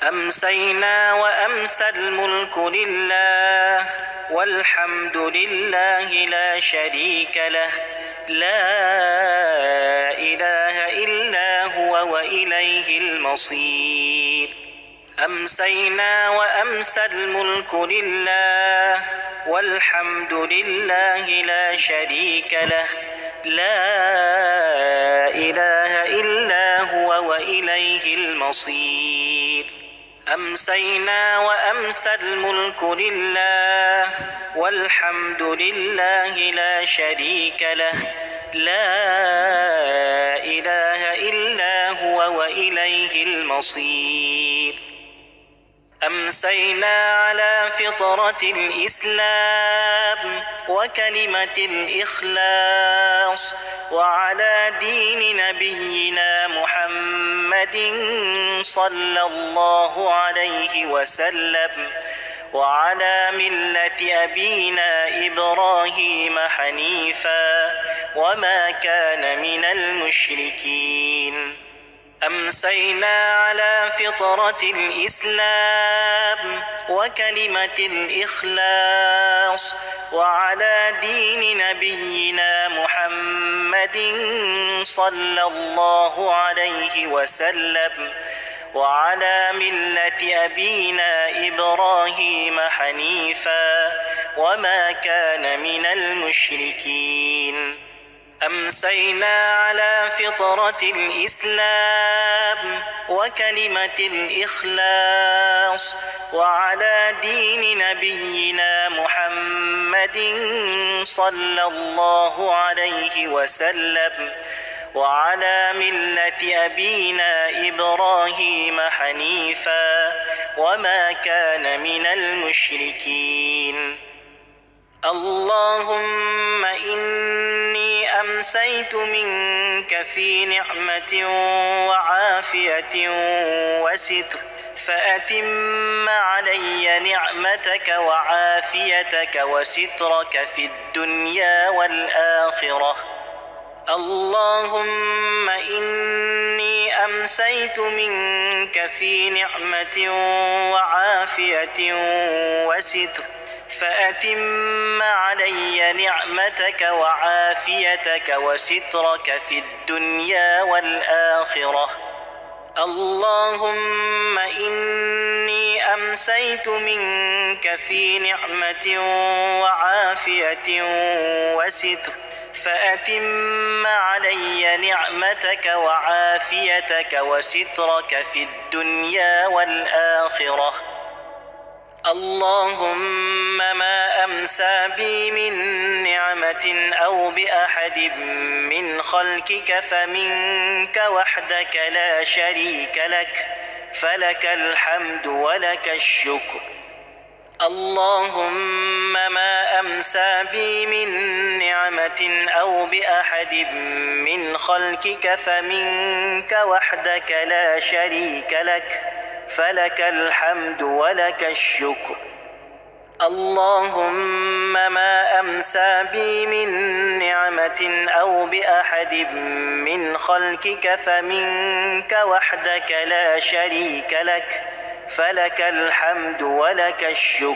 أمسينا وأمسى الملك لله، والحمد لله لا شريك له، لا إله إلا هو وإليه المصير. أمسينا وأمسى الملك لله، والحمد لله لا شريك له، لا إله إلا هو وإليه المصير. أمسينا وأمسى الملك لله، والحمد لله لا شريك له، لا إله إلا هو وإليه المصير. أمسينا على فطرة الإسلام وكلمة الإخلاص، وعلى دين نبينا محمد صلى الله عليه وسلم، وعلى ملة أبينا إبراهيم حنيفا، وما كان من المشركين. أمسينا على فطرة الإسلام وكلمة الإخلاص، وعلى دين نبينا محمد صلى الله عليه وسلم، وعلى ملة أبينا إبراهيم حنيفا، وما كان من المشركين. أمسينا على فطرة الإسلام وكلمة الإخلاص، وعلى دين نبينا محمد صلى الله عليه وسلم، وعلى ملة أبينا إبراهيم حنيفا، وما كان من المشركين. اللهم إني أمسيت منك في نعمة وعافية وستر، فأتم علي نعمتك وعافيتك وسترك في الدنيا والآخرة. اللهم إني أمسيت منك في نعمة وعافية وستر، فأتم علي نعمتك وعافيتك وسترك في الدنيا والآخرة. اللهم إني أمسيت منك في نعمة وعافية وستر، فأتم علي نعمتك وعافيتك وسترك في الدنيا والآخرة. اللهم ما أمسى بي من نعمة أو بأحد من خلقك فمنك وحدك لا شريك لك، فلك الحمد ولك الشكر. اللهم ما أمسى بي من نعمة أو بأحد من خلقك فمنك وحدك لا شريك لك، فلك الحمد ولك الشكر. اللهم ما أمسى بي من نعمة أو بأحد من خلقك فمنك وحدك لا شريك لك، فلك الحمد ولك الشكر.